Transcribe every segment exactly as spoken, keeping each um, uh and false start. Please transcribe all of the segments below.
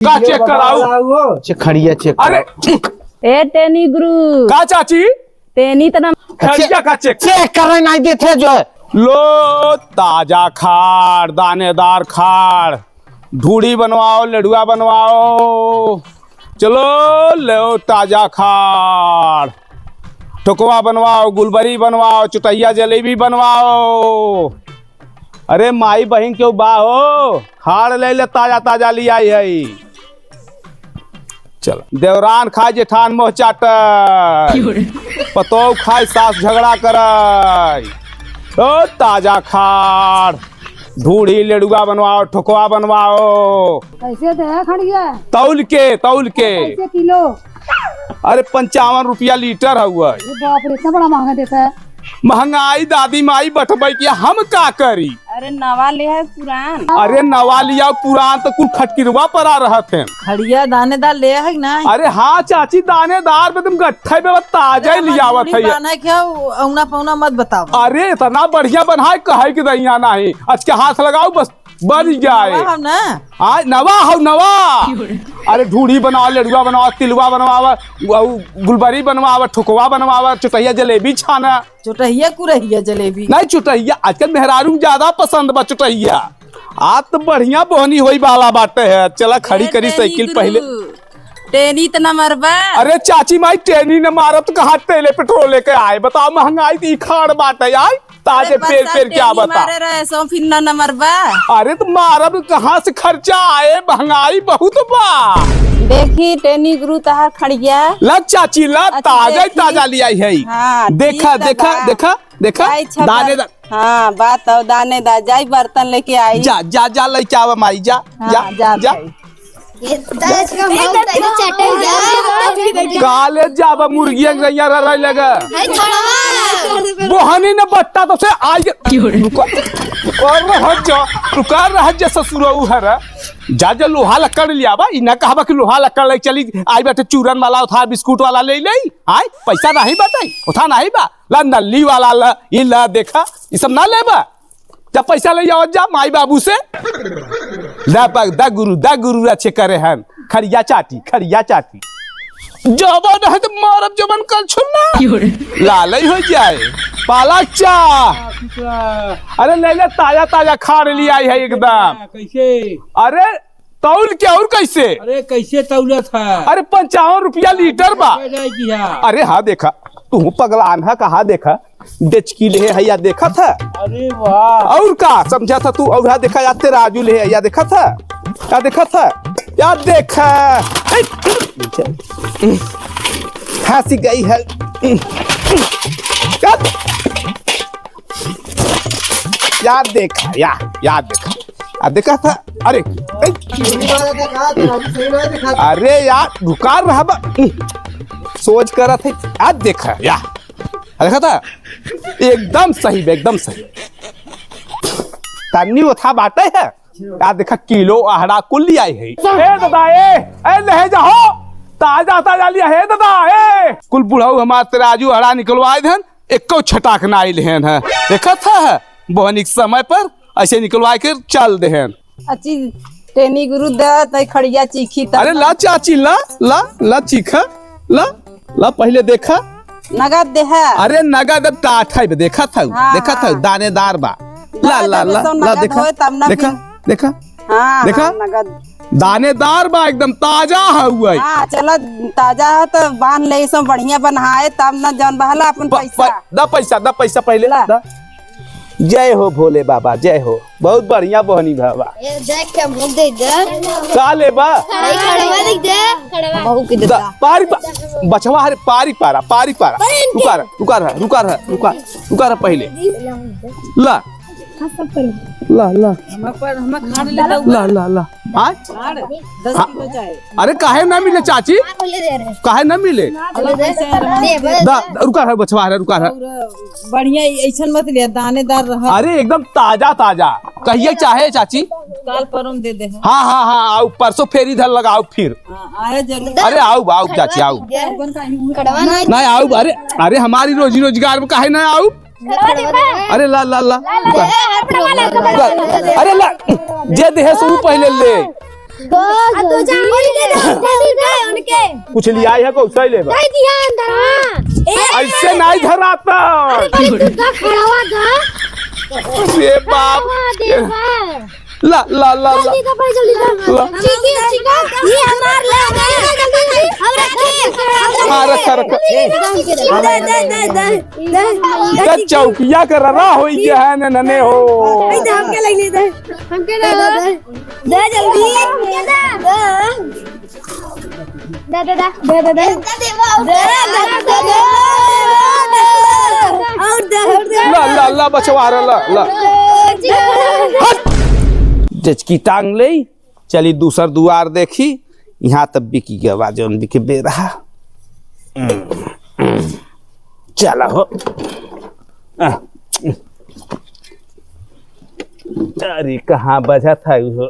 का check कराऊ? Check, खड़िया check अरे कराऊ। ए टेनी गुरु। का चाची? टेनी तना खड़िया का check? Check करे नहीं देते जो। लो ताजा खाड़, दानेदार खाड़, ढूढ़ी बनवाओ, लेड़ुआ बनवाओ, चलो लो ताजा खाड़, ठोकवा बनवाओ, गुलबरी बनवाओ, चुटहिया जलेबी बनवाओ। अरे माई बहिन केहू बा हो, खाड़ ले ले, ताजा ताजा लियाई है। चल, देवरान खाए जेठान मोह चाटे, पतोह खाए सास झगड़ा करे। ओ ताजा खाड़, ढूढ़ी लेड़ुआ बनवाओ, ठोकवा बनवाओ। कैसे दे है खड़िया? तौल के, तौल के। कैसे किलो? अरे पंचावन रुपया लीटर हउआ। अरे बाप रे, इतना बड़ा महंगा देता है। महंगाई दादी माई बटबै के हम का करी? अरे नवा ले है पुरान। अरे नवा लिया पुरान तो कुल खटकिरवा पर आ रहत हैं। खड़िया दानेदार ले है ना? अरे हाँ चाची, दानेदार में तुम गट्ठे में ताजा ही लियावत है। बान्हे क्या, औना पौना मत बताओ। अरे इतना बढ़िया बन्हाए, कहे के दहिया नहीं। आज के हाथ लगाओ बस बन जाए। नवा हम ना। आ, नवा हौ, नवा। अरे ढूढ़ी बनावा, लेड़ुआ बनावा, तिलवा बनवावा, उ, उ, गुलबरी बनवावा, ठोकवा बनवावा, चुटहिया जलेबी छाना। चुटहिया कुरहिया जलेबी। नहीं, चुटहिया आजकल मेहरारू में ज्यादा पसंद बा चुटहिया। आज तो बढ़िया बोहनी होई वाला बाटे है। चला खड़ी अरे करी टेनी साइकिल गुरु, पहिले। टेनी त न मरबा। अरे चाची माई, टेनी न मारब त कहाँ तेले पेट्रोल लेके आए? बताओ, महंगाई त ई खाड़ बाटे, आए? ताजे अरे पेर बरसात पेर क्या टेनी बता। मारे रहे सो फिर न नंबर बा। अरे तो मारब कहाँ से खर्चा आए, महंगाई बहुत बा। देखी टेनी गुरु तहार खड़िया। ला चाची ला, अच्छा, ताजा ही देखी। ताजा लियाई है। हाँ, देखा, ठीक देखा, बा। देखा, देखा, जाई छपरा। दानेदार। हाँ, बात हो दानेदार, जाई बर्तन लेके आई। जा, जा, जा, लेके आवा माई, जा, हाँ, जा, जा जा। भाई। काले जाबा मुर्गिया के रैया रह, रह लगा। बोहनी न बट्टा तो से आई के। रुका, रुका रह जा, रुका रह जा ससुरऊ हर। जा, जा लोहा लक्कड़ लियाबा, ई ना कहबा कि लोहा लक्कड़ ले चली, आई बाटे चूरन वाला उधार बिस्कुट वाला ले ले। आय, पैसा नहीं बाटे, उठा नहीं बा। ला नली वाला ला, ई ला देखा, ई सब ना लेबा। जा पैसा ले आओ जा माई बाबू से। दा पग, दा गुरु, दा गुरु अच्छे करे हन। खड़िया चाटी, खड़िया चाटी। जवन है तो मारब जवन कल छुल्ला। लालई हो जाए। पालक चा। अरे ले ले, ताजा ताजा खाड़ लियाई है एकदम। कैसे? अरे तौल के और कैसे? अरे कैसे तौलत है? अरे पंचावन रुपया लीटर बा। कैसे जाए की है? अरे हाँ देखा, तू पगलान है, कहा देखा, डेचकी ले है या देखत है? अरे वाह। और का समझा था तू? और हाँ देखा, या तेराजू ले है या देखत है? या देखत है? या देखा। हंसी गई है। या देखा, या, या देखा। आ देखा था, अरे, ए, अरे यार, रुका रहा बा। सोच करत है, आ देखा, या। आ देखा था? एकदम सही बे, एकदम सही। तन्नी उठा बाटे है। आ देखा, किलो अहड़ा कुल लियाई है। ए दादा, ए, ए, ले जाओ। ताजा, ताजा लिया है दादा, ए। कुल बुढ़ऊ हमार तेराजू अहड़ा निकलवाए देन, एको छटाक ना आइल हेन है। देखत है, बोहनी के समय पर ऐसे निकलवा के चल देहेन। अच्छी टेनी गुरु द तई खड़िया चीखी तब। अरे ला चाची, ला, ला, ला चीखा, ला, ला पहिले देखा। नगद देहा। अरे नगद अब टाट है बे, देखा था, हाँ, देखा था, हाँ। दानेदार बा। ला, ला, ला, ला, ला, नगद देखा, होए तब ना देखा, फिर। देखा, हाँ, देखा। हाँ, नगद। दानेदार बा, एकदम ताजा है हुआ। हाँ, चला ताजा है तो बांध ले, इसमें बढ़िया बनाए तब ना जौन बहला अपन प-, पैसा। प-, दा पैसा, दा पैसा पहिले, ला। दा। जय हो भोले बाबा, जय हो। बहुत बढ़िया बहनी बाबा। ए, देख के मुंह दे दे। का लेबा? अरे, खड़वा देख दे। बहू के दा, देता। पारी पा-, बचवा हरे, पारी पारा, पारी पारा। अरे, इनके रुका रह, रुका रह, रुका रह, रुका, रुका रह पहिले। ला। ला, ला। हम पर, हम खाड़ ले ला, ला, ला। हाँ? खाड़, दस हाँ। किलो चाहे। अरे, काहे ना मिले चाची? काहे ना मिले? अलग से रहा। दा, दा, रुका रह, बचवा रह, रुका रह। और बढ़िया, ऐसन मत लिया, दानेदार रहा। अरे, एकदम ताजा, ताजा। कहिए चाहे चाची? काल परम दे दे। हाँ, हाँ, हाँ, आओ, परसों फेरी धर लगाओ फिर। हाँ, आए जरूर। अरे, आओ, आओ चाची, आओ। कड़वा नहीं। नहीं, आओ, अरे, अरे, हमारी रोजी रोजगार में काहे ना आओ? अरे ला, ला, ला। अरे ला, जे देहे सो पहिले ले। आ, तो जा, उनके दे, उनके दे, उनके। कुछ लियाई है, कौसा ही लेबा? दे दिया अंदर, हाँ। ए, ऐसे नहीं धराता। अरे, बड़ी तू दा खड़ावा दा। अरे बाप। खड़ावा दे बा। ला, ला, ला, ला। जल्दी दा, भाई, जल्दी दा। ला। ठीक है, ठीक है। ये हमार ले, ले, ले, जल्दी, जल्दी। हमरा ठीक है। हाँ, रखा, रखा। दे, दे, दे, दे। दे, चौकिया के ररा होई गया है, न, नने हो। दे, दे, हमके ले ले, दे। हमके दे, दे, दे। दे जल्दी। दे, दे, दे। दे, दे, दे। दे, दे, दे। दे, दे, दे, दे, दे। और दे, और दे। ला, ला, ला, बचवा रहा, ला, ला। हट! जचकी टांग ले, चली दूसर दुआर देखी, यहाँ तब बिकी गवा जौन बिके बेरहा। चला हो। आ, अरे, कहाँ बजत है हो?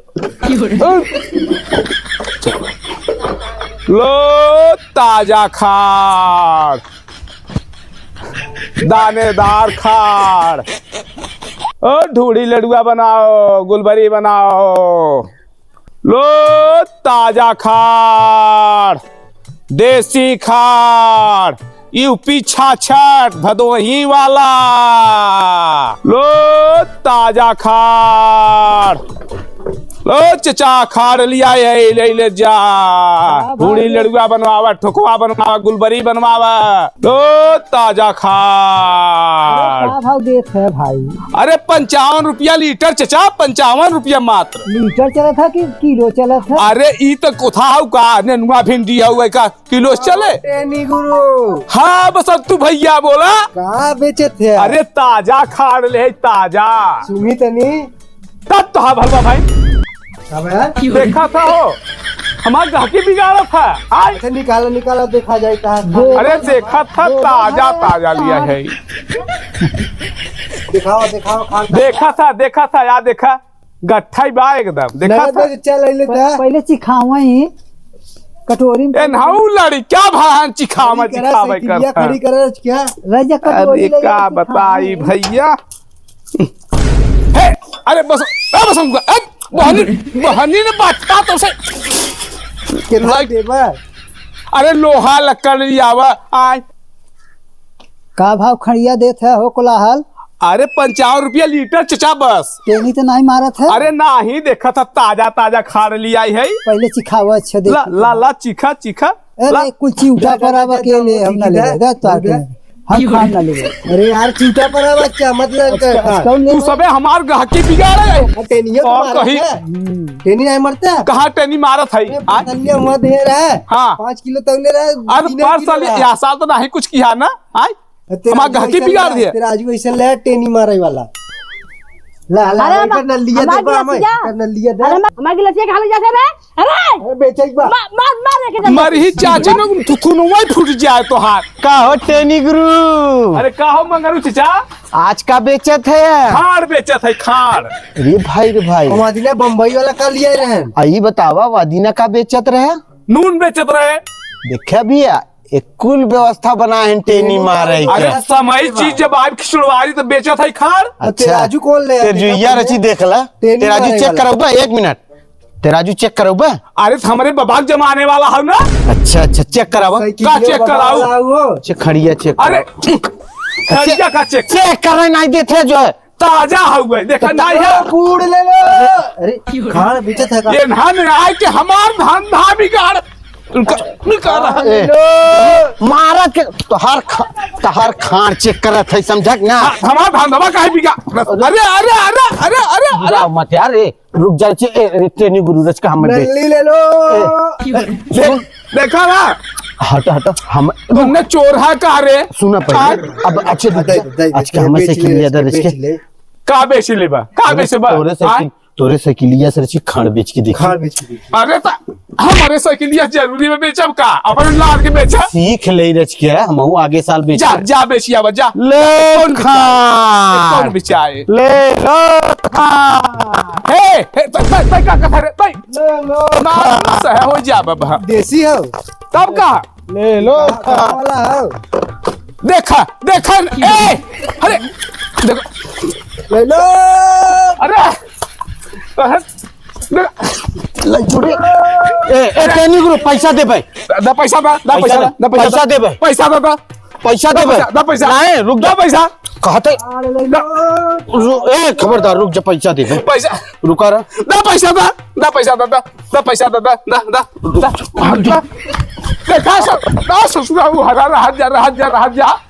लो, ताजा खाड़, दानेदार खाड़, ओ, ढूढ़ी लडुआ बनाओ, गुलबरी बनाओ। लो ताजा खाड़, देसी खाड़, यूपी छाछठ भदोही वाला। लो ताजा खाड़, लो चचा खाड़ लिया, यही ले, ले जा। हाँ भाई। बूढ़ी लड़ुआ बनवावा, ठोकवा बनवावा, गुलबरी बनवावा। लो ताजा खाड़। अरे का भाव देत है भाई? अरे पंचावन रुपया लीटर चचा, पंचावन रुपया मात्र। लीटर चलत है कि किलो चलत है? अरे ई तो कोथा हउ का, नेनुआ भिंडी हउ का किलो से चले? टेनी गुरु। हाँ बसंतू भैया बोला। का बेचत है? अरे ताजा खाड़ ले, ताजा। सुनी तनी। तब तो हाँ भलवा भाई। का भैया? देखा था हो, हमार गहकी बिगाड़ा था। आय। अच्छा निकाला, निकाला, देखा जाए कहाँ था। अरे देखा था, ताजा ताजा लिया है। दिखाओ, दिखाओ, खान। देखा था, देखा था, या देखा। गट्ठा ही बा एकदम, देखा नगद था? में चल अइले प-, था। पहिले चिखावा ही, कटोरी में। ए, नहु लड़िका भान चिखावा खड़ी करे, चिखावे साइकिलिया करता। खड़ी करे, क्या? रह जा, कटोरी अरे ले का जा, चिखावा बताई ही। भैया। हे, अरे बस, ए बस हमको, ए, बहनी, बहनी ने बता तो से। कितना लाइक देबा? अरे लोहा लकड़ी आवा, आय। का भाव खड़िया देत है हो कोलाहल? अरे पंचावन रुपया लीटर चचा बस। टेनी तो नहीं मारत है। अरे नाही, देखा था ताजा ताजा खाड़ लियाई है। पहिले चिखावा, अच्छा देख ला, के ला, ला, चिखा, चिखा, अरे ला। कुल चिउटा जा, जा, पर आवा जा, के जा, ले, हम ना ले, जा, जा, तो जा। आके हम खान ना ले। अरे यार, चिउटा पर आवा, अच्छा, मतलब अच्छा, का, अच्छा, कौन ले तू रहा है? सबे हमार गहकी बिगाड़े। हाँ, टेनिया तो और मारत कहीं है। हम्म। टेनी नहीं मरता? कहाँ टेनी मारत है? अरे, आय? पसलिया हुआ दे रहा है। हाँ। पाँच किलो तक ले रहा है, अरे, तीन पर किलो साल, रहा है। यह साल तो नहीं कुछ किया ना, आय? तेरा हमार आजू गहकी ऐसा बिगाड़ ले, दिया। तेरा आजू ऐसा ले टेनी मारे वाला। ला, ला, अरे ला, हम, इधर नलिया हमार दे बा, हमें, गिलसिया। इधर नलिया दे। अरे हम, हमार गिलसिया कहाँ ले जाते रे? अरे! अरे बेचे एक बार। मा-, मार, मार लेके जा। मरही चाची में थुथुनुआ ही फूट जाए तोहार। का हो टेनी गुरु? अरे का हो मंगरू चचा? आज का बेचत है? खाड़ बेचत है, खाड़। अरे भाई रे भाई। हम आदिना बम्बई वाला का लिया रहन। आ, ई बतावा, वादिना का बेचत रहे? नून बेचत रहे। देखे भैया, एक कुल व्यवस्था बना है टेनी मारे के। अरे, समय चीज जब आइब खिचड़वारी तो बेचत है खाड़। अच्छा। तेराजू कौन ले तेर आया? जो या रची देख ला। टेनी तेराजू मारे चेक वाला। करउबा, एक मिनट। तेराजू चेक करउबा। अरे, तो हमरे बाबा के जमाने वाला हउ ना। अच्छा, अच्छा, चेक करावा। साइकिल का चेक वाला कराऊ। वाला हो। चेक, खड़िया चेक अरे, करावा। खड़िया का चेक? चेक करे नहीं देते जो है। ताजा हउए, देखा तो नहीं है। ताजा बूढ़ ले लो। अरे, खाड़ बेचत है का? ये ना में आए के हमार धंधा बिगाड़। उनका, उनका रहा। ए, मारत के तोहार खा-, तोहार खाड़ चेक करत है, समझा कि ना? हाँ, हमार धंधवा काहे बिगाड़? अरे, अरे, अरे, अरे, अरे, अरे। बुरा मत यार, ए, रुक जाओ, चे-, ए, ए, टेनी गुरु रच का हम दे। नल्ली ले लो। ए, दे-, देखा ना? हटो, हटो, हम तुमने चोर है का रे? सुना पहले। हाँ? अब अच्छे दे, दे, दे, आज के दे, हम बेच से ले, किलिया दे बेच इसके। ले। का बेच लेबा? का अरे, बेचबा? तोरे से हाँ? कि-, तोरे साइकिलिया से रची खाड़ बेच के देखी। खाड़ बेच के देखी। अरे त हमारे साइकिलिया जरूरी में बेचब का? अपन लाद के बेचा। सीख ले रच के, हमहू आगे साल बेच जा, के। जा बेचिया बा, जा। ले कौन खाड़। कौन बेचाए? ले लो खाड़। हे, हे, तै, तै, तै का कथा रे, तै। ले लो मार खाड़। सह हो जा बाबा। देसी हो। तब का? ले लो कहाँ, कहाँ वाला हो? देखा, देखा, ए, अरे, देखो। ले लो। अरे, अरे, दे। लइ छोड़े। ए, ए, तनी रुक, पैसा दे भाई। दा पैसा बा, दा पैसा पैसा, दा पैसा, पैसा दे भाई। पैसा दा, दा। पैसा दे भाई। दा पैसा। नाहीं, रुक जा। दा पैसा। कहते। दा। रु-, ए, खबरदार, रुक जा, पैसा दे भाई। पैसा। रुका रहा। दा पैसा दा, दा पैसा दा, दा, दा पैसा दा, दा, दा, दा, दा। हट जा। दे, का स-, का ससुरा वो हरा रहा, हट जा, हट जा, हट जा।